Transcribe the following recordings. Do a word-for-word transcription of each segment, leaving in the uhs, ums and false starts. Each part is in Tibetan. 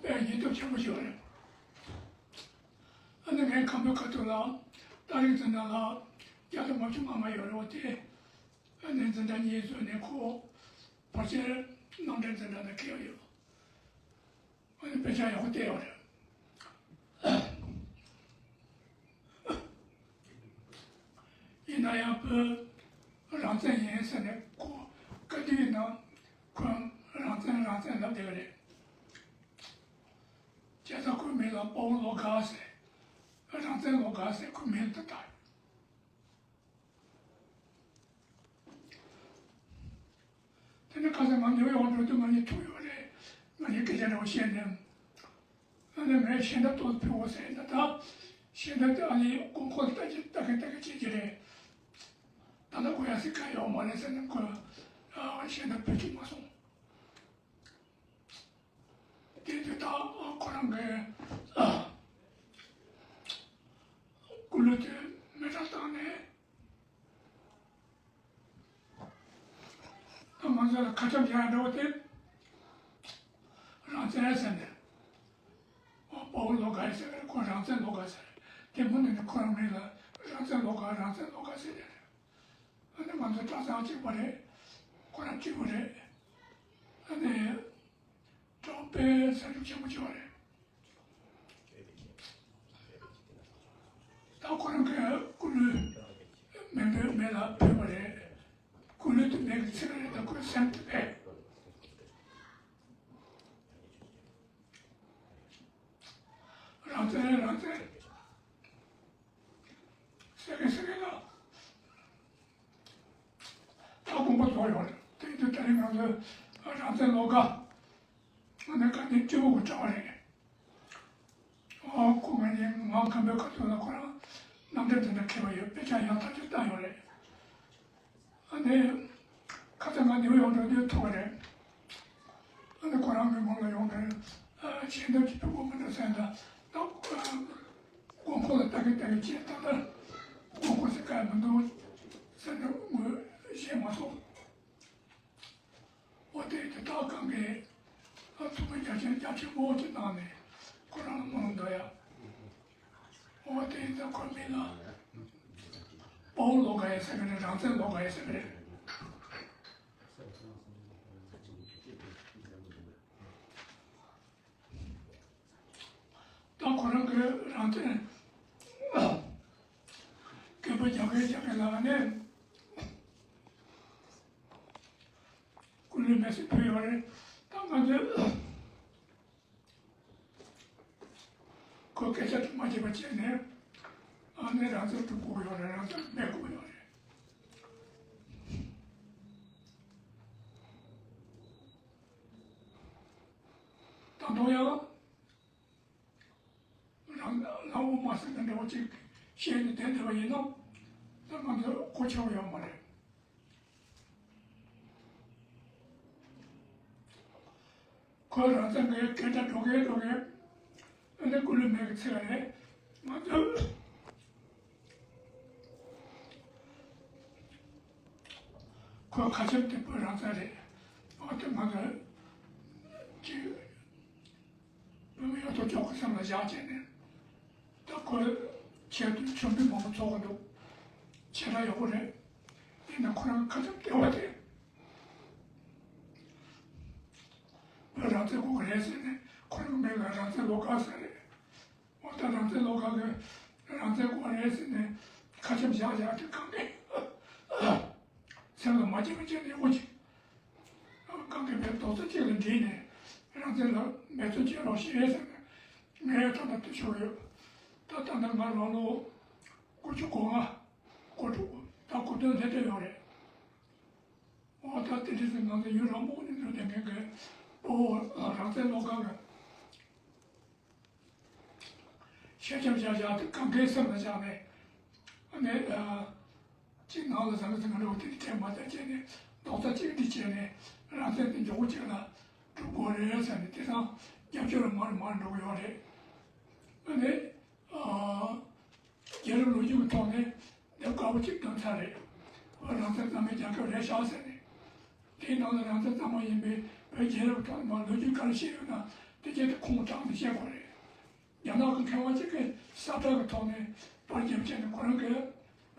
དཔེ་ཡིད་དུ་ཆེན་པོ་ཞིག་རེད། ཨ་ནི་ངའི་ཁམས་པའི་ཁ་ཐུག་ལ་ཏཱ་རིག་འཛིན་གྲྭ་ལ་བརྒྱ་དང་ལྔ་བཅུ་ང་ལྔ་ཡོད་རེད་བ། དེ་ཨ་ནི་འཛིན་གྲྭ་གཉིས་བཟོས་ནས་ཁོ་བར་ཆད་རྣམ་འདྲེན་འཛིན་གྲྭ་ནང་འཁེལ་ཡོད། ཨ་ནི་དཔེ་ཆ་ཡག་པོ་བལྟས་ཡོད་རེད། ཡིན་ན་ཡང་བོད་རང་བཙན་ཡིན་ཟེར་ནས་ཁོ་བཀའ་བསྡུས་ཡིན་ན་ཁོ་རང་བཙན་རང་བཙན་ལབ་བསྡད་པ་རེད། བྱས་ཙང་ཁོའི་མིང་ལ་དཔའ་བོ་བློ་དགའ་ཟེར། རང་བཙན་བློ་དགའ་ཟེར་ཁོའི་མིང་ལ་བཏགས། དེ་ནས་ཁ་སང་ང་ནིའུ་ཡོག་འགྲོ་དུས་ང་གཉིས་ཐུག་ཡོད་རེད། ང་གཉིས་སྐད་ཆ་འདྲ་བོ་བཤད་ནས། ཨ་ནི་ངས་ཞལ་འདེབས་ཏོག་ཙམ་ཕུལ་དགོས་ཟེར་ཡིན་ད། ད་ཞལ་འདེབས་དེ་ཨ་ནི་དགོས་མཁོ་ལ་ལྟ་ཅི་ལྟ་གི་ལྟ་གི་བྱེད་ཀྱི་རེད། ད་ལྟ་དགོས་ཡ་ཟེར་ག་ཡོད་མ་རེད་ཟེར་ནས་ཁོས་ཨ་ཞལ་འདེབས་ཕུལ་བཅུག་མ་སོང་། དེ་དུས་ད་ཁོ་རང་གི་སྐུ་ལུས་དེ་མེ་སྲེག་བཏང་ནས། ད་ང་ཚོ་ལ་ཁ་ཆེམས་རྒྱག་ཡ་འདྲ་བོ་དེ། རང་བཙན་ཟེར་ནས། ཨོ་དཔའ་བོ་བློ་དགའ་ཟེར་བ་རེད། ཁོ་རང་བཙན་བློ་དགའ་ཟེར་རེད། དེ་མོ་ནས་ནི་ཁོ་རང་མིང་ལ་རང་བཙན་བློ་དགའ་རང་བཙན་བློ་དགའ་ཟེར་ནས་རེད། ཨ་ནི་ང་ཚོ་གྲྭ་ཚང་གཅིག་པ་རེད། ཁོ་རང་གཅིག་པ་རེད། ཨ་ནི་གྲོགས་དཔེ་ས་ཕྱོགས་ཆེན་པོ་ཆེ་བ་རེད། ད་ཁོ་རང་གི་སྐུ་ལུས་མེ་འབོད་མེ་ལ་ཕུལ་བ་རེད། སྐུ་ལུས་དེ་མེ་གི་ཚིག་རེད། ད་ཁོའི་སེམས་དེ་ཕེབས། རང་བཙན་རང་བཙན་ཟེར་གི་ཟེར་གི་ལ། ད་དགོངས་པ་རྫོགས་ཡོད་རེད། དེ་དུས་ད་རིང་ང་ཚོ་རང་བཙན་བློ་དགའ། ང་ནི་དགའ་ལྡན་སྤྲེའུ་གི་གྲྭ་བ་རེད། ཨོ་ཁོ་ང་ཉིད་ངག་འཁམ་པའི་ཁ་ཐུག་ལ་ཁོ་རང་རྣམ་འདྲེན་དེ་འདྲ་འཁེལ་བ་ཡོད། དཔེ་ཆ་ཡག་ཐག་ཆོད་བཏང་ཡོད་རེད། ཨ་ནི་ཁ་ཚ་ང་ནིའུ་ཡོག་འགྲོ་དུས་ཐུག་པ་རེད། ཨ་ནི་ཁོ་རང་གི་ངོ་ལ་ཡོང་དུས་ཞལ་འདེབས་ཅིག་ཕུལ་དགོས་མི་འདུག་ཟེར་ད། ད་དགོས་མཁོ་ལ་ལྟ་གི་ལྟ་གི་བྱས། ད་ལྟ་དགོས་མཁོ་ཟེར་ག་མི་འདུག་ཟེར་ནས་ངོས་བཞེས་མ་སོང་། འོ་དེ་དེ་དག་གང་གས་ཨ་ཐུགས་ཕན་རྒྱ་ཆེན་རྒྱ་ཆེན་པོ་ཅིག་གནང་ནས་ཁོ་རང་ལ་སྨོན་ལམ་འདོན་ཡ། འོ་དེ་ད་ཁོ་མིང་ལ་དཔའ་བོ་བློ་དགའ་ཡ་ཟེར་གི་རེད། རང་བཙན་བློ་དགའ་ཡ་ཟེར་གི་རེད། ད་ཁོ་རང་གི་རང་བཙན་སྐད་འབོད་རྒྱག་གིན་རྒྱག་གིན་ལ་ནས་སྐུ་ལུས་མེ་སྲེག་ཕུལ་ཡོད་རེད། ད་ང་ཚོས་ཁོས་སྐད་ཆ་དེ་མ་བརྗེད་པ་བྱས་ནས་ཨ་ནི་རང་བཙན་སྒྲུབ་དགོས་ཡོད་རེད། རང་བཙན་མེད་དགོས་ཡོད་རེད། ད་དུང་ཡང་རང་ལ་འོ་མ་ཟེར་ན་འདྲ་བོ་ཅིག་བཤད་ནས་བསྡད་བསྡད་པ་ཡིན་ན་ད་ང་ཚོ་གོ་ཆོད་ཡོད་མ་རེད། ཁོས་རང་བཙན་གྱི་སྐད་སྒྲ་སྒྲོག་གིན་སྒྲོག་གིན་ཨ་ནི་སྐུ་ལུས་མེ་གི་ཚིག་རེད། ང་ཚོ་ ཁ་ཆེམས་དེ་བོད་རང་བཙན་རེད། འོ་དེ་ང་ཚོ་ཅིག་བོད་མི་ཡོད་དོ་ཅོག་གི་སེམས་ལ་བཞག་བྱས་ནས། ད་ཁོ་ཆེད་དུ་མཆོད་འབུལ་མང་པོ་ཚོགས་ཀྱི་འདུག་བྱས་ན་ཡག་པོ་རེད། ཡིན་ན་ཁོ་རང་ཁ་ཆེམས་ལྟེ་བ་དེ་བོད་རང་བཙན་དགོས་ཀྱི་རེད་ཟེར་ནས། ཁོ་རང་མིང་ལ་རང་བཙན་བློ་དགའ་ཟེར་རེད། འོ་ད་རང་བཙན་བློ་དགའ་གི་རང་བཙན་དགོས་རེད་ཟེར་ནས་ཁ་ཆེམས་བཞག་བཞག་དེ་གང་གི་སེམས་ལ་མ་སྐྱིད་པ་བྱས་ནས། ཨོ་ཅི། གང་གི་བོད་རྡོག་རྩ་གཅིག་ལ་འགྲིལ་ནས་རང་བཙན་ལ་འབད་བརྩོན་བྱེད་རོགས་ཞེས་ཟེར་ནས་ངས་ད་ལྟ་དེ་ཞུ་གི་ཡོད། ད་ད་ལྟ་ང་རང་ལོ་དགུ་བཅུ་གོ་ལྔ། གོ་དྲུག་ད་གོ་བདུན་སླེབས་བསྡད་ཡོད་རེད། འོ་ད་དེ་འདྲ་ཟེར། ང་ཚོ་ཡུན་རིང་པོ་ནས་འགྲོ་བསྡད་མཁན་གྱི་བོད་རང་བཙན་བློ་དགའ་གི་ཤ་ཆམ་བཞག་བཞག་དེ་གང་གའི་སེམས་ལ་བཞག་ནས། ཨ་ནི་ཨ་ཅིག་ནང་ལ་ཟང་ངེ་ཟིང་ངེ་འགྲོ་དེ་དྲན་མ་ཐག་བྱས་ནས། རྡོག་རྩ་གཅིག་སྒྲིལ་བྱས་ནས་རང་བཙན་དེ་མགྱོགས་པོ་ཅིག་ལ་སྒྲུབ་དགོས་རེད་ཟེར་ནས། དེང་སང་རྒྱབ་སྐྱོར་མར་མར་འགྲོ་གི་ཡོད་རེད། ཨ་ནི་ཨ། རྒྱལ་རབས་ལོ་རྒྱུས་ཀྱི་ཐོག་ནས་དེབ་དཀར་པོ་གཅིག་བཏོན་ཚར་རེད། བོད་རང་བཙན་གཙང་མའི་རྒྱལ་ཁབ་རེད་ཤག་ཟེར་ནས། དེའི་ནང་ལ་རང་བཙན་གཙང་མ་ཡིན་པའི་བོད་རྒྱལ་རབས་ཐོག་ནས་མར་ལོ་རྒྱུས་ག་རེ་བཤད་ཡོད་ན། དེ་རྗེས་དེ་ཁུངས་དྲངས་ནས་བཤད་དགོས་རེད། རྒྱ་ནག་གི་མཁས་དབང་གཅིག་གིས་ས་བཀྲ་གི་ཐོག་ནས་པར་བརྒྱབ་བྱས་ནས། ཁོ་རང་གིས་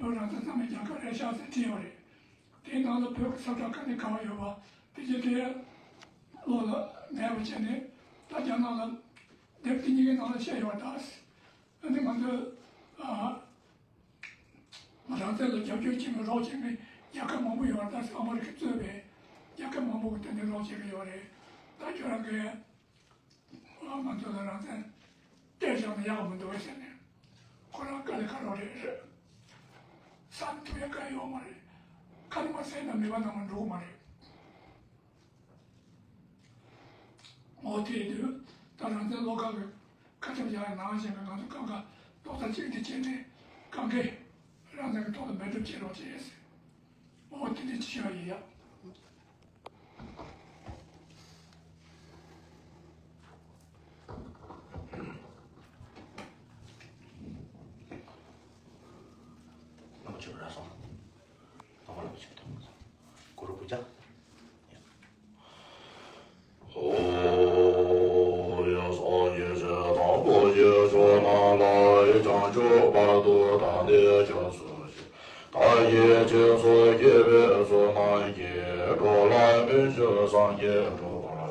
བོད་རང་བཙན་གཙང་མའི་རྒྱལ་ཁབ་རེད་ཤག་ཟེར་བྲིས་ཡོད་རེད། དེའི་ནང་ལ་བོད་ཀྱི་ས་བཀྲ་ག་ནས་ག་བར་ཡོད་པ་དེ་རྗེས་དེ་བློ་ལ་ངེས་པ་བྱས་ནས། ད་རྒྱ་ནག་ལ་དེབ་དེ་གཉིས་ཀའི་ནང་ལ་བཤད་ཡོད་ད། ཨ་ནི་ང་ཚོས་ཨ་རང་བཙན་ལ་རྒྱབ་སྐྱོར་བྱེད་མཁན་རོགས་བྱེད་མཁན་རྒྱལ་ཁབ་མང་པོ་ཡོད་རེད། ད་ཨ་མི་རི་ཀས་གཙོས་པའི་རྒྱལ་ཁབ་མང་པོ་གིས་དེ་འདྲའི་རོགས་བྱེད་ཀྱི་ཡོད་རེད། ད་ཁྱོད་རང་གིས་ཨ་ང་ཚོ་ལ་རང་བཙན་སྤྲད་བཞག་ན་ཡག་མི་འདུག་ཟེར་ནས། ཁོ་རང་དཀའ་ལས་ཁག་པོ་རེད། ཟ་ཐུབ་ཡག་གང་ཡོད་མ་རེད། ཁ་ནས་མ་ཟས་ན་མེད་པ་ནང་མ་འགྲོ་གི་མ་རེད། འོ་དེ་དུས་ད་རང་བཙན་བློ་དགའ་གི་ཁ་ཆེམས་བཞག་ནང་བཞིན་གི་ང་ཚོ་གང་ག་རྡོག་རྩ་གཅིག་སྒྲིལ་བྱས་ནས། གང་གི་རང་བཙན་གི་ཐོག་ལ་འབད་འཐབ་བྱེད་རོགས་བྱེད་ཟེར། འོ་དེ་འདྲ་ཅིག་བྱས་ཡིན་ཡ། ནང་ཆོས་ར་སོང་། ཨ་མ་ལ་བྱེད་དང་། གུ་རུ་བུ་ཅག་ཨོ་ཡ། སངས་རྒྱས་ཆོས་དང་ཐམས་ཅད་ཆོས་རྣམས་ལ། བྱང་ཆུབ་བར་དུ་བདག་ནི་སྐྱབས་སུ་མཆི། བདག་གིས་སྦྱིན་སོགས་བགྱིས་པའི་ཚོགས་རྣམས་ཀྱིས། འགྲོ་ལ་ཕན་ཕྱིར་སངས་རྒྱས་འགྲུབ་པར་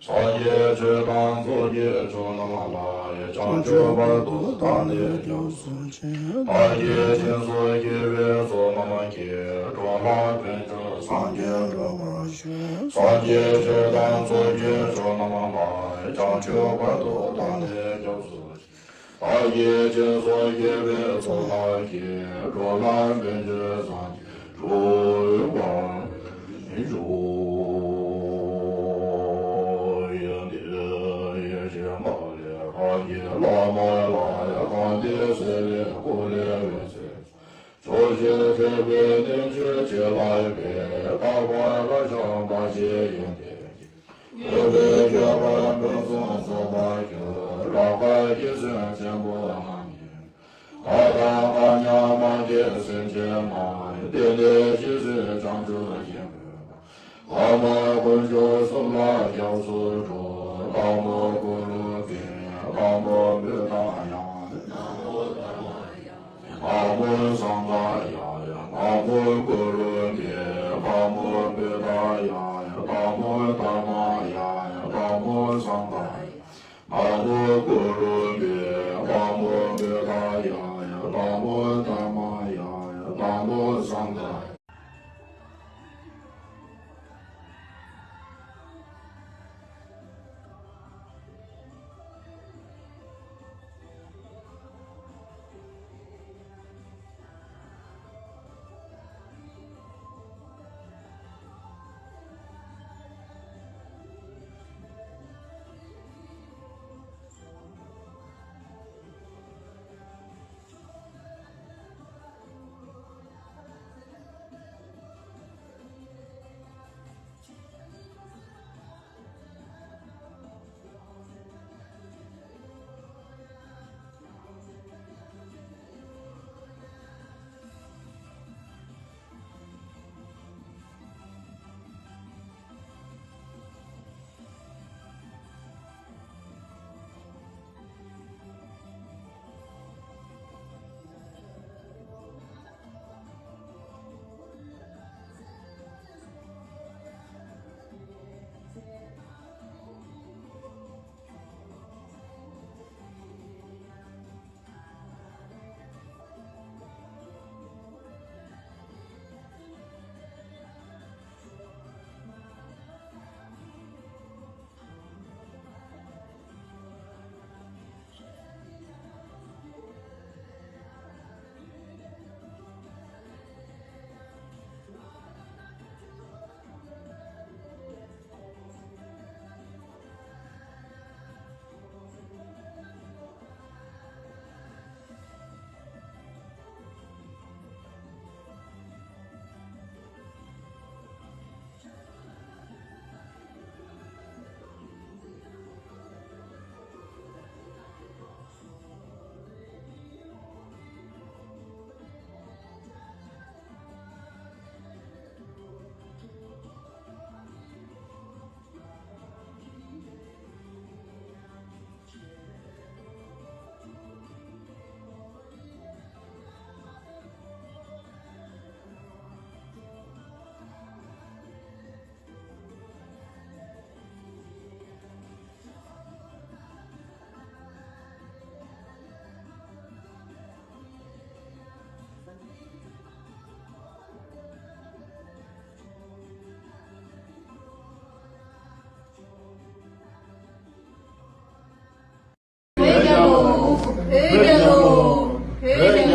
ཤོག། སངས་རྒྱས་ཆོས་དང་ཚོགས་ཀྱི་མཆོག་རྣམས་ལ། བྱང་ཆུབ་བར་དུ་བདག་ནི་སྐྱབས་སུ་མཆི། བདག་གིས་སྦྱིན་སོགས་བགྱིས་པའི་ཚོགས་རྣམས་ཀྱིས། འགྲོ་ལ་ཕན་ཕྱིར་སངས་རྒྱས་འགྲུབ་པར་ཤོག། སངས་རྒྱས་ཆོས་དང་ཚོགས་ཀྱི་མཆོག་རྣམས་ལ། བྱང་ཆུབ་བར་དུ་བདག་ནི་སྐྱབས་སུ་མཆི། བདག་གིས་སྦྱིན་སོགས་བགྱིས་པའི་ཚོགས་རྣམས་ཀྱིས། འགྲོ་ལ་ཕན་ཕྱིར་སངས་རྒྱས་འགྲུབ་པར་ཤོག། ཡང་དེ་ཡི་ཞིང་ཁམས་ལས་རང་གི་བླ་མ་ལ། གང་དེ་སྲིད་པའི་འཁོར་ལོས་སྒྱུར་ཚུལ། ཕྱོགས་བཅུའི་ཐེག་པའི་རྣལ་འབྱོར་ཆེ་ལ་ཕན། རྟག་པར་བསླབ་བྱ་འབའ་ཞིག་ཡོན་ཏན་གྱི། འོད་དཔག་མེད་པར་ཕུན་སུམ་ཚོགས་པར་འགྱུར། རབ་དཀར་རྒྱལ་མཚན་ཆེན་པོ་རྣམས་ཀྱིས། བདག་དང་མཁའ་མཉམ་མ་སྐྱེས་སེམས་ཅན་རྣམས། བརྟེན་ནས་ཞིང་གཟིགས་བྱང་ཆུབ་ཀྱི་སྨོན་ལམ། ལྷ་མོ་དཀོན་མཆོག་གསུམ་ལ་སྐྱབས་སུ་འགྲོ། ལྷ་མོ་གུ་རུ་ཕཊ། ལྷ་མོ་བུདྡྷཱ་ཡ། ལྷ་མོ་སཾ་བུདྡྷཱ་ཡ། ལྷ་མོ་གུ་རུ་ཕཊ། ལྷ་མོ་བུདྡྷཱ་ཡ། ལྷ་མོ་དྷརྨཱ་ཡ། ལྷ་མོ་སཾ་བུདྡྷཱ་ཡ། ལྷ་མོ་གུ་རུ་ཕཊ། ལྷ་མོ་བུདྡྷཱ་ཡ། ལྷ་མོ་དྷརྨཱ་ཡ། ལྷ་མོ་སཾ་བུདྡྷཱ་ཡ།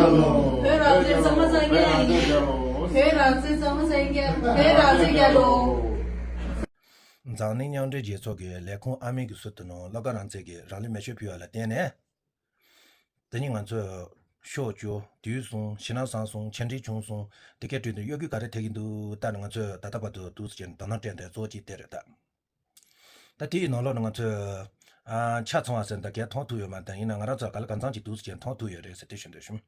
བོད་རང་བཙན་གཙང་མ་གཙང་རྐྱང་ཡིན། བོད་རང་བཙན་གཙང་མ་གཙང་རྐྱང་། བོད་རང་བཙན་རྒྱལ་ལོ། འཛམ་གླིང་མཉམ་འབྲེལ་རྒྱལ་ཚོགས་ཀྱི་ལས་ཁུངས་ཨ་མེ་གི་ཟུར་དུ་ནང་བློ་དགའ་རང་བཙན་གྱིས་རང་ལུས་མེ་མཆོད་ཕུལ་བ་ལ་བརྟེན་ནས། དེ་ཉིན་ང་ཚོས་ཤོག་བཅུ་དུས་སོང་ཞེད་སྣང་བཟང་སོང་ཆེ་འབྲེལ་བྱུང་སོང་དེ་སྐད་བྲིས་དུས་གཡོ་སྒྱུ་ག་རེ་ཐེབས་ཀྱི་འདུག་ལྟ་ན་ང་ཚོས་ད་ལྟ་བར་དུ་འདུག་སེ་བྱས་ནས་དོ་སྣང་སྤྲད་དེ་གཙོ་བོ་གཅིག་དེ་རེད་ད། ད་དེའི་ནང་ལོགས་ནས་ང་ཚོས་ཨ་ཆ་ཚང་བ་ཟེར་འདི་གས་མཐོང་ཐུབ་ཡོད་མ་རེད། ཡིན་ན་ང་རང་ཚོ་ག་ལ་གང་འཚམ་ཅིག་འདུག་སེ་བྱས་ནས་མཐོང་ཐུབ་ཡོད་རེད་ཟེར་དེ་ཞུ་འདོད་བྱུང་།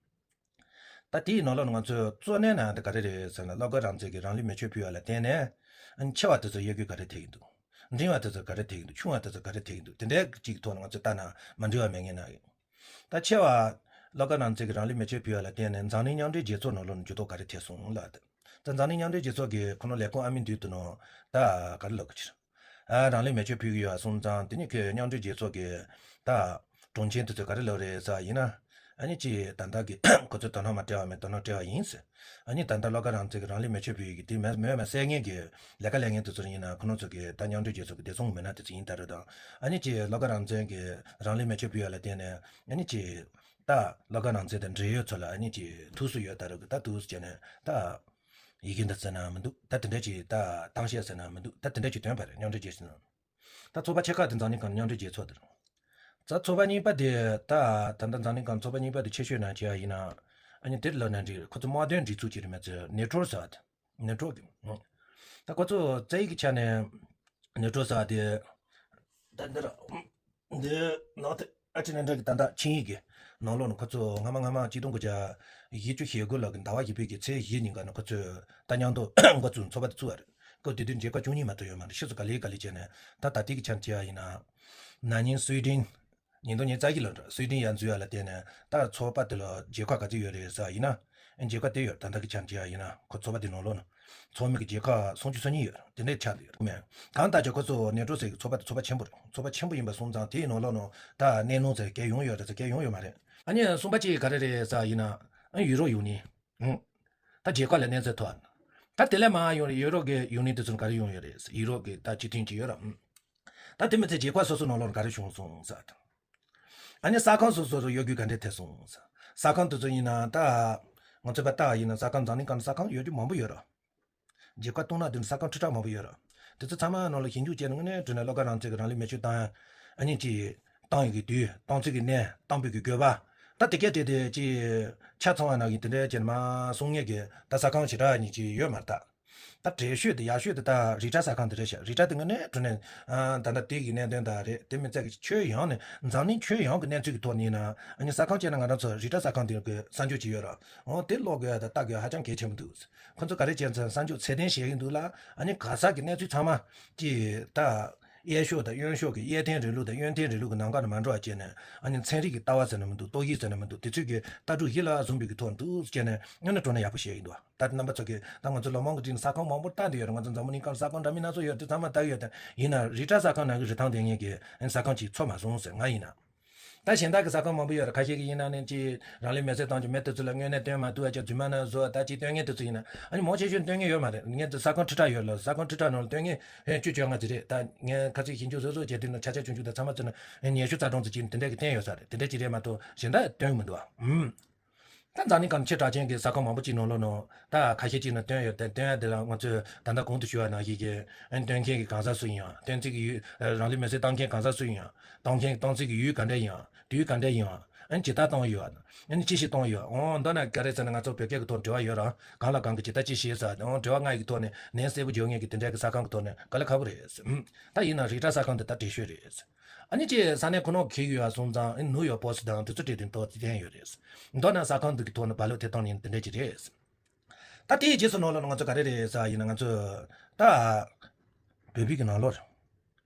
ད་དེའི་ནང་ལོགས་ནས་ང་ཚོས་གཙོ་གནད་ནང་དེ་ག་རེ་རེད་ཟེར་ན་བློ་དགའ་རང་བཙན་གྱིས་རང་ལུས་མེ་མཆོད་ཕུལ་བ་ལ་བརྟེན་ནས་ཨ་ཆེ་བ་དེ་ཚོ་གཡོ་སྒྱུ་ག་རེ་ཐེབས་ཀྱི་འདུག་འབྲིང་བ་དེ་ཚོ་ག་རེ་ཐེབས་ཀྱི་འདུག་ཆུང་བ་དེ་ཚོ་ག་རེ་ཐེབས་ཀྱི་འདུག་དེ་འདྲའི་གཅིག་གི་ཐོག་ནས་ང་ཚོས་ལྟ་ན་མ་འགྲིག་པ་མེད་ངེས་ན། ད་ཆེ་བ་བློ་དགའ་རང་བཙན་གྱིས་རང་ལུས་མེ་མཆོད་ཕུལ་བ་ལ་བརྟེན་ནས་འཛམ་གླིང་མཉམ་འབྲེལ་རྒྱལ་ཚོགས་ནང་ལོགས་ནས་འགྱུར་ལྡོག་ག་རེ་ཐེབས་སོང་ལབ་དེ། ད་འཛམ་གླིང་མཉམ་འབྲེལ་རྒྱལ་ཚོགས་ཀྱི་ཁོ་ནོ་ལས་ཁུངས་ཨ་མི་འདུས་དུ་ནོ་ད་ག་རེ་ལབ་དགོས་ཕྱིར། ཨ་རང་ལུས་མེ་མཆོད་ཕུལ་གྱི་ཡོད་སོང་ཙང་དེ་ནི་ཁོས་མཉམ་འབྲེལ་རྒྱལ་ཚོགས་ཀྱི་ད་དྲུང་ཆེན་དེ་ཚོས་ག་རེ་ལབ་རེད་ཟེར་ཡིན་ན། ཨ་ནི་ཅི་ད་ལྟ་གི་ཁོ་ཚོས་དོ་སྣང་མ་སྤྲད་པ་མེད་དོ་སྣང་སྤྲད་པ་ཡིན་ཟེར། ཨ་ནི་ད་ལྟ་བློ་དགའ་རང་བཙན་གྱིས་རང་ལུས་མེ་མཆོད་ཕུལ་ཡི་གི་དེ་མེད་མེད་མ་གསལ་ངེས་ཀྱི་ལས་ཀ་ལས་ངན་དེ་ཚོར་ཡིན་ན་ཁོ་ནོ་ཚོ་གི་ད་མཉམ་འབྲེལ་རྒྱལ་ཚོགས་ཀྱི་བདེ་སྲུང་མི་སྣ་དེ་ཚོ་ཡིན་ད་རེད་དང་། ཨ་ནི་ཅི་བློ་དགའ་རང་བཙན་གྱིས་རང་ལུས་མེ་མཆོད་ཕུལ་ཡ་ལ་བརྟེན་ནས་ཨ་ནི་ཅི་ད་བློ་དགའ་རང་བཙན་དང་འབྲེལ་ཡོད་ཚོ་ལ་ཨ་ནི་ཅི་ཐུགས་སུ་ཡོད་ད་རེད་གི་ད་ཐུགས་སུ་བྱས་ནས་ད་ཡི་གེ་འདི་བརྩི་ན་མི་འདུག་ད་དེ་འདྲ་ཅི་ད་གཏམ་བཤད་ཟེར་ན་མི་འདུག་ད་དེ་འདྲ་ཅི་སྟོན་པ་རེད་མཉམ་འབྲེལ་རྒྱལ་ཚོགས་ནང་། ད་ཚོགས་པ་ཆེ་ཁག་དེ་འཛམ་གླིང་སྒང་མཉམ་འབྲེལ་རྒྱལ་ཚོགས་དེ་རེད། ད་ཚོགས་པ་གཉིས་པ་དེ་ད་ད་ལྟ་འཛམ་གླིང་སྒང་ཚོགས་པ་གཉིས་པ་དེ་ཆེ་ཤོས་ནང་བྱས་པ་ཡིན་ན། ཨ་ནི་དེར་ལབ་ན་འགྲིག་རེད། ཁོ་ཚོ་དམག་དོན་སྒྲིག་འཛུགས་ཀྱི་རེད་མ་ཚད་ནེ་ཊོ་ཟེར་བ་དེ། ནེ་ཊོ་གི། ད་ཁོ་ཚོ་རྩ་ཡིག་གི་ཆ་ནས་ནེ་ཊོ་ཟེར་བ་དེ། ད་འདིར་འདི་ནང་དེ་ཨ་ཅི་ནན་ཌ་གི་ད་ལྟ་ཆིངས་ཡིག་གི་ནང་ལོགས་ནས་ཁོ་ཚོ་སྔ་མ་སྔ་མ་གཅིག་སྟོང་དགུ་བརྒྱ་བཞི་བཅུ་ཞེ་དགུ་ལོ་གི་ཟླ་བ་བཞི་པའི་གི་ཚེས་བཞི་ཉིན་ཀ་ནས་ཁོ་ཚོས་ད་མཉམ་དུ་འགོ་བཙུགས་ཚོགས་པ་དེ་བཙུགས་པ་རེད། སྐབས་དེ་དུས་མཇལ་ཁ་བཅུ་གཉིས་མ་གཏོགས་ཡོད་མ་རེད། ཕྱིས་སུ་ག་ལེ་ག་ལེ་བྱས་ནས་ད་ད་ལྟའི་གི་ཆ་ནས་བྱས་པ་ཡིན་ན། ན་ནིང་སུའི་ཌེན། ཉིས་སྟོང་ཉི་ཤུ་རྩ་བཞི་ལོ་འགྲོ་སུའི་ཌེན་ཡར་འཛུལ་ཡ་ལ་བརྟེན་ནས་ད་ཚོགས་པ་དེ་ལ་མཇལ་ཁ་ག་ཚོད་ཡོད་རེད་ཟེར་བ་ཡིན་ན། མཇལ་ཁ་དེ་ཡོད་ད་ལྟ་གི་ཆ་ནས་བྱས་པ་ཡིན་ན་ཁོ་ཚོགས་པ་དེ་ནང་ལོགས་ནས་ཚོགས་མི་གི་མཇལ་ཁ་སུམ་ཅུ་སོ་གཉིས་ཡོད་དེ་འདྲའི་ཆ་དེ་ཡོད་མེད། གང་ལྟར་ཀྱང་ཁོ་ཚོ་ནེ་ཊོ་ཟེར་གི་ཚོགས་པ་དེ་ཚོགས་པ་ཆེན་པོ་རེད། ཚོགས་པ་ཆེན་པོ་ཡིན་པ་སོང་ཙང་དེའི་ནང་ལོགས་ནས་ད་གནས་ལུང་ཟེར་གལ་ཡོང་ཡོད་རེད་ཟེར་གལ་ཡོང་ཡོད་མ་རེད། ཨ་ནི་གསུམ་པ་གཅིག་ག་རེ་རེད་ཟེར་བ་ཡིན་ན། ཨ་ཡུ་རོབ་ཡུ་ནི། ཨང་། ད་རྒྱལ་ཁབ་ལ་གནས་ཚད་ཐོབ། ད་དེ་ལས་མང་ཡོང་རེད། ཡུ་རོབ་ཀྱི་ཡུ་ནི་དེ་ཚོ་ག་རེ་ཡོང་ཡོད་རེད། ཡུ་རོབ་ཀྱི་ད་སྤྱི་མཐུན་གྱི་ཡོད་ར། ཨང་། ད་དེ་མི་ཚད་རྒྱལ་ཁབ་སོ་སོ་ནང་ལོགས་ག་རེ་བྱུང་སོང་ཟེར། ཨ་ནི་ས་ཁང་སོ་སོ་རུ་གཡོ་སྒྱུ་ག་འདྲས་ཐེབས་སོང་ཟེར། ས་ཁང་དེ་ཚོ་ཡིན་ན་ད། ང་ཚོ་པ་ལྟ་བ་ཡིན་ན་ས་ཁང་འཛམ་གླིང་སྒང་ས་ཁང་ཡོད་རྒྱུ་མང་པོ་ཡོད་ར། རྒྱལ་ཁབ་སྟོང་ནག་དེ་ནི་ས་ཁང་ཁྲི་ཕྲག་མང་པོ་ཡོད་ར། དེ་ཚོ་ཚང་མ་ནང་ལ་ཞིབ་འཇུག་བྱས་ནས་དངོས་གནས་དྲང་གནས་བློ་དགའ་རང་བཙན་གྱིས་རང་ལུས་མེ་མཆོད་བཏང་ཡ། ཨ་ནི་ཅི། བཏང་ཡོད་ཀྱི་དུས་བཏང་ཚུལ་གྱི་གནས་བཏང་ཕོད་ཀྱི་དགོས་པ། ད་དེ་སྐད་དེ་དེ་ཅི། ཆ་ཚང་བ་ནང་གི་དེ་འདྲའི་ཅན་མ་གསུང་ངེས་ཀྱི་ད་ས་ཁང་ཞེ་དྲག་ཉིད་ཅི་ཡོད་མ་རེད་ད། ད་གྲས་ཤོས་དེ་ཡག་ཤོས་དེ་ད་རི་ཊ་ས་ཁང་དེ་རེད་ཤག་རི་ཊ་དེ་དངོས་གནས་དྲང་གནས། ཨ་ད་ལྟ་དེ་གི་གནད་དོན་དག་རེད། དེ་མི་ཚད་ཀྱི་ཁྱོན་ཡོངས་ནས་འཛམ་གླིང་ཁྱོན་ཡོངས་ཀྱི་གནས་ཚུལ་གྱི་ཐོག་ནས་ཡིན་ན་ཨ་ནི་ས་ཁང་བྱས་ན་ང་རང་ཚོ་རི་ཊ་ས་ཁང་དེ་གི་གསར་འགྱུར་ཅིག་ཡོད་ར། འོ་དེ་ཀློག་དགོས་ཡ་ད་ལྟ་དགོས་ཡ་ཧ་ཅང་གལ་ཆེན་པོ་འདུག་ཁོ་ཚོ་ག་རེ་བྱས་ཚར་གསར་འགྱུར་ཚད་ལྡན་བཤད་ཀྱི་འདུག་ལ། ཨ་ནི་ག་ས་གི་གནས་ཚུལ་ཚང་མ་ཅི་ད། གཡས་ཕྱོགས་དང་གཡོན་ཕྱོགས་ཀྱི་གཡས་འཐེན་རིང་ལུགས་དང་གཡོན་འཐེན་རིང་ལུགས་ཀྱི་ནང་ཁ་ནས་མ་འགྲོ་བ་བྱས་ནས་ཨ་ནི་ཚན་རིག་གི་ལྟ་བ་ཟེར་ན་མི་འདུག་རྟོག་ཞིབ་ཟེར་ན་མི་འདུག་དེ་ཚོས་ཀྱི་ལྟ་གྲུབ་གཞི་ལ་བཟུང་པའི་གི་ཐོག་འདུག་བྱས་ནས་དངོས་གནས་དྲང་གནས་ཡག་པོ་བཤད་ཀྱི་འདུག་ད་རྣམ་པ་ཚོ་གིས་ད་ང་ཚོ་ལོ་མང་གི་རིང་ནས་ས་ཁང་མང་པོ་བལྟས་བསྡད་ཡོད་རེད། ང་ཚོ་འཛམ་བུ་གླིང་སྒང་ས་ཁང་འདྲ་མིན་སྣ་ཚོགས་ཡོད་རེད། དེ་ཚང་མ་བལྟས་ཡོད་དེ་ཡིན་ན་རི་ཊ་ས་ཁང་ནང་གི་རི་ཐང་ལྡན་མཁན་གྱི་ས་ཁང་གཅིག་ཚོར་མ་སོང་ཟེར་ང་ཡིན་ན། ད་གཞན་དག་གི་ས་ཁང་མང་པོ་ཡོད་རེད། ཁ་ཤས་ཀྱིས་ཡིན་ན་ནི་ཅི་རང་ལུས་མེ་བསྲེགས་བཏང་རྒྱུ་མེད་དེ་ཚོ་ལ་དངོས་གནས་སྟོན་མ་ཐུབ་ཨ་ཅག་རྫུན་མ་ན་བཟོ་ད་ཅི་སྟོན་མཁན་དེ་ཚོ་ཡིན་ན་ཨ་ནི་མང་ཆེ་ཤོས་སྟོན་མཁན་ཡོད་མ་རེད། ངས་འདི་ས་ཁང་ཁྲི་ཕྲག་ཡོད་ལ་ས་ཁང་ཁྲི་ཕྲག་ནང་ལ་སྟོན་མཁན་ཧེ་བཅུ་བཅོ་ལྔ་ཙམ་རེད། ད་ངས་ཁ་ཚིག་ཞིབ་འཇུག་བཟོ་བཟོ་བྱས་དུས་ན་ཆ་ཆ་ཆུང་ཆུང་དང་ཚང་མ་ཚོ་ན་ཉི་ཤུ་རྩ་གྲངས་ཙམ་ཅིག་དེ་འདྲ་གི་བསྟན་ཡོད་ས་རེད། དེ་འདྲ་ཅིག་རེད་མ་གཏོགས་གཞན་དག་སྟོན་མི་འདུག་ཨ། ཨུམ། ད་འཛམ་གླིང་སྒང་ཆེ་གྲགས་ཅན་གྱི་ས་ཁང་མང་པོ་ཅིག་ནང་ལོགས་ནང་ད་ཁ་ཤས་ཅིག་ནང་སྟོན་ཡོད་དེ་སྟོན་ཡ་དེ་ལ་ང་ཚོས་ད་ལྟ་གོང་དུ་ཞུས་པ་ནང་བཞིན་གྱི་ཨ་ནི་སྟོན་མཁན་གྱི་གང་ཟག་སུ་ཡིན་ཡང་སྟོན་ཚིག་གི་ཡུལ་རང་ལུས་མེར་སྲེག་བཏང་མཁན་གང་ཟག་སུ་ཡིན་ཡང་བཏང་མཁན་བཏང་ཚིག་གི་ཡུལ་ག་འདྲ་ཡིན་ཡང་དུས་ག་འདྲ་ཡིན་ཡང་ཨ་ནི་ཇི་ལྟར་བཏང་ཡོད་ཨ་ནི་ཅི་ཞིག་བཏང་ཡོད་འོང་མདོར་ན་ག་རེ་ཟེར་ན་ང་ཚོ་བོད་སྐད་ཀྱི་ཐོག་འབྲེལ་བ་ཡོད་ར་གང་ལ་གང་གི་ཇི་ལྟར་ཅི་ཞེས་ཟེར་འོང་འབྲེལ་བ་ལྔ་ཡི་གི་ཐོག་ནས་ནན་གསལ་པོ་བརྗོད་མཁན་གྱི་དེ་འདྲ་གི་ས་ཁང་གི་ཐོག་ནས་དཀའ་ལས་ཁག་པོ་རེད། ད་ཡིན་ན་རི་ཊ་ས་ཁང་དེ་ད་བྲེལ་ཤོས་རེད། ཨ་ནི་ཅེས་ས་གནས་ཁོ་ནོ་གི་ཡོད་ཨ་སོང་ཙང་ཨ་ནི་ནིའུ་ཡོག་པོ་སི་དང་དེ་ཚོ་བྲིས་དུས་ཏོག་ཙི་བསྟན་ཡོད་རེད། མདོར་ན་ས་ཁང་འདི་གི་ཐོག་ནས་བ་ལོ་ཐེ་བཏང་ནས་འདི་འདྲ་ཅིག་རེད། ད་དེའི་རྗེས་སུ་ནང་ལོགས་ནས་ང་ཚོ་ག་རེ་རེད་ཟེར་ཡིན་ན་ང་ཚོ་ད་བོད་པའི་གི་ནང་ལོགས་རེད།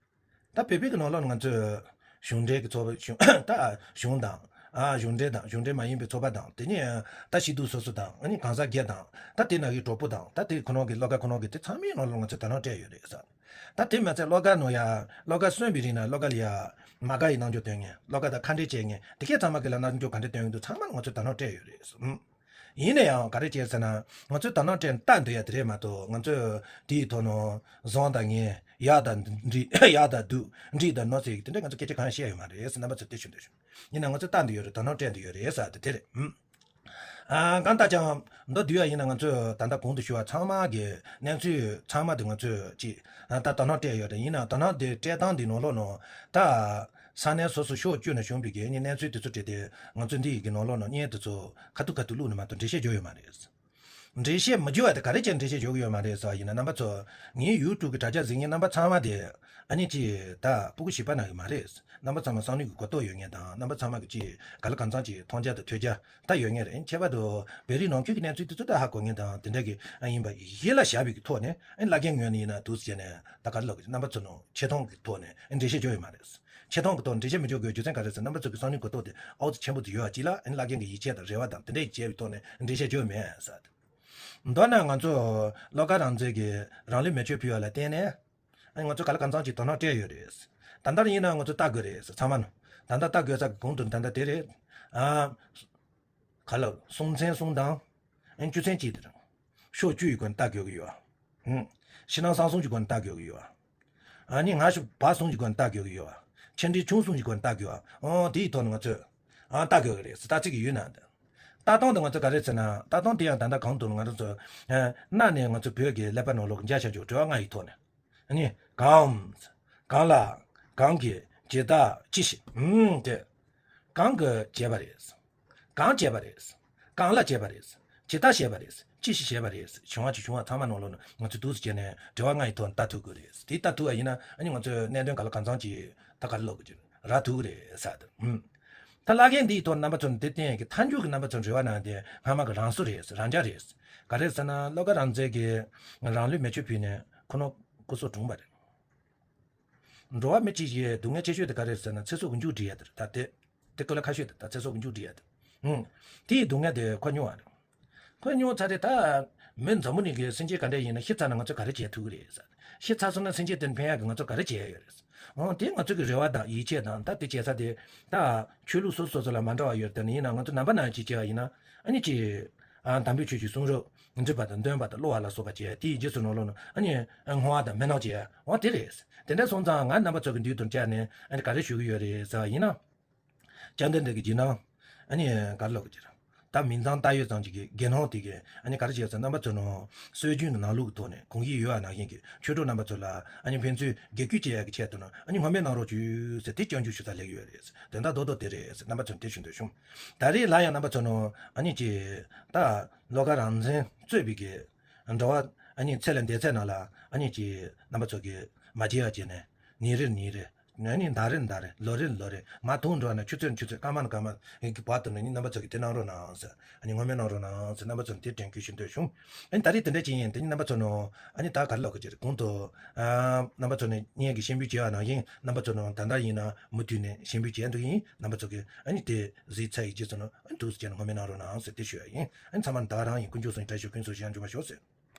ད་བོད་པའི་གི་ནང་ལོགས་ནས་ང་ཚོས་གཞུང་འབྲེལ་གི་ཚོགས་པ་གཞུང་ད་གཞུང་དང་ཨ་གཞུང་འབྲེལ་དང་གཞུང་འབྲེལ་མ་ཡིན་པའི་ཚོགས་པ་དང་དེ་ནས་ད་སྐྱིད་སྡུག་སོ་སོ་དང་ཨ་ནི་གང་ཟག་སྒེར་དང་ད་དེ་ནང་གི་གྲོགས་པོ་དང་ད་དེ་ཁོ་ནོ་གི་བློ་དགའ་ཁོ་ནོ་གི་དེ་ཚང་མའི་ནང་ལོགས་ང་ཚོས་དོ་སྣང་སྤྲད་ཡོད་རེད་ཟེར། ད་དེ་མ་ཚད་བློ་དགའ་ནོ་ཡ་བློ་དགའ་གསོན་པའི་རིང་ན་བློ་དགའ་ལ་ཡ་མ་དགའ་ཡི་རྣམ་འགྱུར་སྟོན་མཁན་བློ་དགའ་དང་ཁ་འབྲལ་བྱེད་མཁན་དེ་གས་ཚང་མ་གི་ལ་རྣམ་འགྱུར་ག་འདྲ་སྟོན་གྱི་འདུག་ཚང་མ་ལ་ང་ཚོས་དོ་སྣང་སྤྲད་ཡོད་རེད། ཡིན་ན་ཡང་ག་རེ་བྱས་ཟེར་ན་ང་ཚོས་དོ་སྣང་སྤྲད་ནས་ལྟ་འདོད་ཡ་དེ་རེད་མ་གཏོགས་ང་ཚོས་དེའི་ཐོག་ནས་བཟང་དང་ངན་ཡག་དང་འགྲིག་ཡག་དང་སྡུག་འགྲིག་དང་གནོད་ཟེར་གྱི་དེ་འདྲ་ང་ཚོས་སྐད་ཆ་གང་ཡང་བཤད་ཡོད་མ་རེད་ཟེར་རྣམ་པ་ཚོས་དེ་ཞུ་འདོད་བྱུང་། ཡིན་ན་ང་ཚོས་ལྟ་འདོད་ཡོད་རེད་དོ་སྣང་སྤྲད་འདོད་ཡོད་རེད་ཟེར་དེ་དེ་རེད། ཨུམ། ཨ་གང་ལྟར་ཀྱང་མདོར་བསྡུས་པ་ཡིན་ན། ང་ཚོས་ད་ལྟ་གོང་དུ་ཞུས་པ་ཚང་མ་གི་གནས་ཚུལ་ཚང་མ་དེ་ང་ཚོས་ཅིག་ཨ་ད་དོ་སྣང་སྤྲད་ཡོད་རེད། ཡིན་ན་དོ་སྣང་དེ་སྤྲད་སྟངས་དེ་ནང་ལོགས་ནང་ད་ས་གནས་སོ་སོ་ཕྱོགས་བཅུ་ནས་བྱུང་བའི་གི་གནས་ཚུལ་དེ་ཚོ་སྤྲད་དེ། ང་ཚོས་འདི་ཡི་གི་ནང་ལོགས་ནང་བརྙན་དེ་ཚོ་ཁ་ཐུག་ཁ་ཐུག་བླུགས་ནས་མ་གཏོགས་འགྲེལ་བཤད་བརྗོད་ཡོད་མ་རེད། འགྲེལ་བཤད་མི་བརྗོད་པ་དེ་ག་རེ་བྱས་འགྲེལ་བཤད་བརྗོད་ཀྱི་ཡོད་མ་རེད་ཟེར་བ་ཡིན་ན། རྣམ་པ་ཚོ་ངའི་ཡུ་ཊུབ་གི་དྲ་རྒྱ་གཟིགས་མཁན་རྣམ་པ་ཚང་མ་དེ་ཨ་ནི་ཅིག་ད་ཕྲུ་གུ་བྱིས་པ་ནང་གི་མ་རེད། རྣམ་པ་ཚང་མ་བསམ་བློ་གི་གོ་རྟོགས་ཡོད་མཁན་དང་། རྣམ་པ་ཚང་མ་གི་ཅིག་ག་ལ་གང་འཚམ་ཅིག་མཐོང་རྒྱ་དང་ཐོས་རྒྱ་ད་ཡོད་མཁན་རེད། ཁྱད་པར་དུ་བོད་རིགས་ནང་ཁུལ་གྱི་གནས་ཚུལ་དེ་ཚོ་ད་ཧ་གོ་མཁན་དང་དེ་འདྲ་གི་ཨ་ཡིན་པ་ཡིད་ལ་བཞག་པའི་གི་ཐོག་ནས། ཨ་ནི་བླ་རྒན་ངོས་ནས་ཡིན་ན་འདུག་ཟེར་ནས་ད་ག་རེ་ལབ་དགོས། རྣམ་པ་ཚོ་ནང་ཆེ་མཐོང་གི་ཐོག་ནས་ཨ་འགྲེལ་བཤད་བརྗོད་ཡོད་མ་རེད། ཆེ་མཐོང་གི་ཐོག་འགྲེལ་བཤད་མི་བརྗོད་དགོས་རྒྱུ་མཚན་ག་རེ་ཟེར། རྣམ་པ་ཚོ་གི་བསམ་བློའི་གོ་རྟོགས་དེ་ཨོ་ཙི་ཆེན་པོ་དུ་ཡོད་པ་ཅིག་ལ། ཨ་ནི་བླ་རྒན་གྱི་ཡིད་ཆེས་དང་རེ་བ་དང་དེ་འདྲ་ཡིད་ཆེས་པའི་ཐོག་ནས་འགྲེལ་བཤད་བརྗོད་མེད་ཟེར། མདོར་ན་ང་ཚོ་བློ་དགའ་རང་བཙན་གྱི་རང་ལུས་མེ་མཆོད་ཕུལ་བ་ལ་བརྟེན་ནས། ཨ་ནི་ང་ཚོ་ག་ལ་གང་འཚམ་ཅིག་དོ་སྣང་སྤྲད་ཡོད་རེད། ད་ལྟ་ཡིན་ན་ང་ཚོ་ལྟ་དགོས་རེད་ཚང་མ་ནང་། ད་ལྟ་ལྟ་དགོས་ས་གི་གོང་དུ་ད་ལྟ་དེ་རེད། ཨ་ག་ལ་སྲོང་བཙན་གསུམ་དང་། ཨ་ནི་བཅུ་ཚན་གཅིག་དེ་རང་། ཕྱོགས་བཅུ་ཡི་སྒོ་ནས་ལྟ་དགོས་ཀྱི་ཡོད། ཧུམ། ཕྱི་ནང་གསང་གསུམ་གྱི་སྒོ་ནས་ལྟ་དགོས་ཀྱི་ཡོད། ཨ་ནི་ང་ཤུ་བ་གསུམ་གྱི་སྒོ་ནས་ལྟ་དགོས་ཀྱི་ཡོད། ཆེ་འབྲིང་ཆུང་གསུམ་གྱི་སྒོ་ནས་ལྟ་དགོས་པ། ཨོ་དེའི་ཐོག་ནས་ང་ཚོས་ཨ་ལྟ་དགོས་ཀྱི་རེད་ཟེར། ལྟ་ཚིག་གི་ཡུལ་ན་འདི། ལྟ་སྟངས་དེ་ང་ཚོ་ག་རེ་ཟེར་ན། ལྟ་སྟངས་དེ་ཡང་ད་ལྟ་གང་དུ་ང་རང་ཚོ་ཨ་གནའ་ནས་ང་ཚོ་བོད་ཀྱི་ཀླད་པ་ནང་ལོགས་ཀྱི་འཇའ་ཤར་འཇོག་དྲི་བ་ལྔ་ཡི་ཐོག་ནས། ཨ་ནི་གང་། གང་ལ། གང་གིས། ཇི་ལྟར། ཅི་ཞིག་ཨུམ་དེ། གང་གིས་བྱས་པ་རེད། གང་བྱས་པ་རེད། གང་ལ་བྱས་པ་རེད། ཇི་ལྟར་བྱས་པ་རེད། ཅི་ཞིག་བྱས་པ་རེད། བྱུང་བ་ཅིག་བྱུང་བ་ཚང་མ་ནང་ལོགས་ནས་ང་ཚོས་འདུག་སེ་བྱས་ནས་དྲི་བ་ལྔ་ཡི་ཐོག་ནས་ལྟ་ཐུབ་དགོས་རེད། དེ་ལྟ་ཐུབ་པ་ཡིན་ན་ཨ་ནི་ང་ཚོས་གནད་དོན་ག་ལ་གང་འཚམ་ཅིག་ད་ག་རེ་ལབ་དགོས་ཀྱི་རེད། རག་ཐུབ་ཀྱི་རེད་ཟེར་དེ། ཨུམ། ད་བླ་རྒན་འདིའི་ཐོག་རྣམ་པ་ཚོ་འདི་བསྟན་གྱི་མཐའ་མཇུག་གི་རྣམ་པ་ཚོ་འབྲེལ་བ་གནང་དེ་སྔ་མ་གི་རང་བཟོ་རེད། རང་འཇགས་རེད། ག་རེ་ཟེར་ན་བློ་དགའ་རང་བཙན་གྱིས་རང་ལུས་མེ་མཆོད་ཕུལ་ནས་ཁོ་ནོ་སྐུ་སྲོག་བྲོངས་པ་རེད། འགྲོ་བ་མི་གཅིག་གི་སྡུག་བསྔལ་ཆེ་ཤོས་དེ་ག་རེ་ཟེར་ན་ཚེ་སྲོག་གི་མཇུག་སྒྲིལ་ཡ་དེ་རེད། ད་དེ་དེ་ཀུན་ལ་ཁ་ཤོས་དེ་ད་ཚེ་སྲོག་གི་མཇུག་སྒྲིལ་ཡ་དེ། ཧུམ། དེའི་སྡུག་བསྔལ་དེ་ཁོ་མྱོང་བ་རེད། ཁོས་མྱོང་ཚར་རེད། ད་མི་འཛམ་བུ་གླིང་གི་སེམས་ཅན་ག་འདྲ་ཡིན་ན་ཤི་ཚར་ན་ང་ཚོ་ག་རེ་བྱེད་ཐུབ་ཀྱི་རེད་ཟེར། ཤི་ཚར་སོང་ན་སེམས་ཅན་དེ་ཕན་ཡག་གི་ང་ཚོ་ག་རེ་བྱེད་ཡ་ཡོད་རེད། འོ་དེ་ང་ཚོ་གི་རེ་བ་དང་ཡིད་ཆེས་དང་། ད་དེ་བྱེད་ས་དེ་ད་ཆོས་ལུགས་སོ་སོ་སོ་ལ་མ་འདྲ་བ་ཡོད་རེད། དེ་ནི་ཡིན་ན་ང་ཚོ་ནང་པ་ནང་བཞིན་བྱས་པ་ཡིན་ན་ཨ་ནི་ཅི། ཨ་དམ་པའི་ཆོས་ཀྱི་གསུང་རབ་འདྲིས་པ་དང་འདོན་པ་དང་ཀློག་པ་ལ་སོགས་པ་བྱས། དེའི་རྗེས་སུ་ནང་ལོགས་ནས་ཨ་ནི་བསྔོ་བ་དང་སྨོན་ལམ་བྱས། འོ་དེ་རེད། དེ་འདྲ་སོང་ཙང་ང་རྣམ་པ་ཚོ་གི་མདུན་དུ་བཅར་ནས་ཨ་ནི་ག་རེ་ཞུ་གི་ཡོད་རེད་ཟེར་བ་ཡིན་ན། བཅོམ་ལྡན་འདས་ཀྱི་རྗེས་གནང་། ཨ་ནི་ག་རེ་ལབ་དགོས་ཀྱི་རེད། ད་མིང་ཙམ་བཏགས་ཡོད་ཙམ་ཅིག་གི་དགེ་སློང་དེ་གིས་ཨ་ནི་ག་རེ་བྱས་ཟེར། རྣམ་པ་ཚོ་ནང་སྲོལ་རྒྱུན་གྱི་ནང་ལུགས་ཀྱི་ཐོག་ནས་གོང་བཞིན་ཡོད་པ་ནང་བཞིན་གྱི་ཆོས་གྲོགས་རྣམ་པ་ཚོ་ལ་ཨ་ནི་ཕན་ཚུན་རྒྱབ་སྐྱོར་བྱེད་ཡག་གི་ཆེད་དུ་ནང་ཨ་ནི་སྔོན་སྨོན་གནང་རོགས་བྱོས་ཟེར་དེ་སྐྱོན་བརྗོད་ཞུ་ས་སླེབས་ཡོད་རེད། དོན་དག་རྡོག་རྡོག་དེ་རེད། རྣམ་པ་ཚོ་ནས་དེ་ཞུ་འདོད་བྱུང་། ད་རེས་ལ་ཡང་རྣམ་པ་ཚོ་ནང་ཨ་ནི་ཅིག་ད་བློ་དགའ་རང་བཙན་གཙོས་པའི་གི་འགྲོ་བ་ཨ་ནི་ཚེ་ལས་འདས་ཚད་ནང་ལ་ཨ་ནི་ཅིག་རྣམ་པ་ཚོ་གིས་མ་བརྗེད་པ་བྱས་ནས་ཉིན་རེར་ཉིན་རེར། ཨ་ནི་ཟླ་རེར་ཟླ་རེར། ལོ་རེར་ལོ་རེར། མ་མཐོང་འགྲོ་ན་ཆུ་ཚོད་ཆུ་ཚོད། སྐར་མ་ན་སྐར་མ་གི་བར་དུ་ནི་རྣམ་པ་ཚོ་གིས་དེ་གནང་རོགས་གནང་ཟེར། ཨ་ནི་སྔོན་སྨོན་གནང་རོགས་གནང་ཟེར་རྣམ་པ་ཚོ་ནས་དེ་དྲན་སྐུལ་ཞུ་འདོད་བྱུང་། ཨ་ནི་ད་རེས་དེ་འདྲ་ཅིག་ཡིན། དེ་ནི་རྣམ་པ་ཚོ་ནང་ཨ་ནི་ད་ག་རེ་ལབ་དགོས་ཀྱི་རེད། གོང་དུ་ཨ་རྣམ་པ་ཚོ་ནས་སྙན་གྱི་སྤྱན་འབུལ་བྱས་པ་ནང་བཞིན་རྣམ་པ་ཚོ་ནང་ད་ལྟ་ཡིན་ན་མུ་མཐུད་ནས་སྤྱན་འབུལ་བྱས་འདུག་ཡིན། རྣམ་པ་ཚོ་གིས་ཨ་ནི་དེ་གཟིགས་ཚར་ཡི་རྗེས་སུ་ནང་ཨ་ནི་འདུག་སེ་བྱས་ནས་སྔོན་སྨོན་གནང་རོགས་གནང་ཟེར་དེ་ཞུ་ཡ་ཡིན། ཨ་ནི་ཚང་མ་ནས་ད་ག་རང་ཡིན། དཀོན་མཆོག་གསུམ་གྱི་བཀྲ་ཤིས་ཕུན་སུམ་ཚོགས་ཤིང་འབྱུང་བར་ཤོག་ཟེར།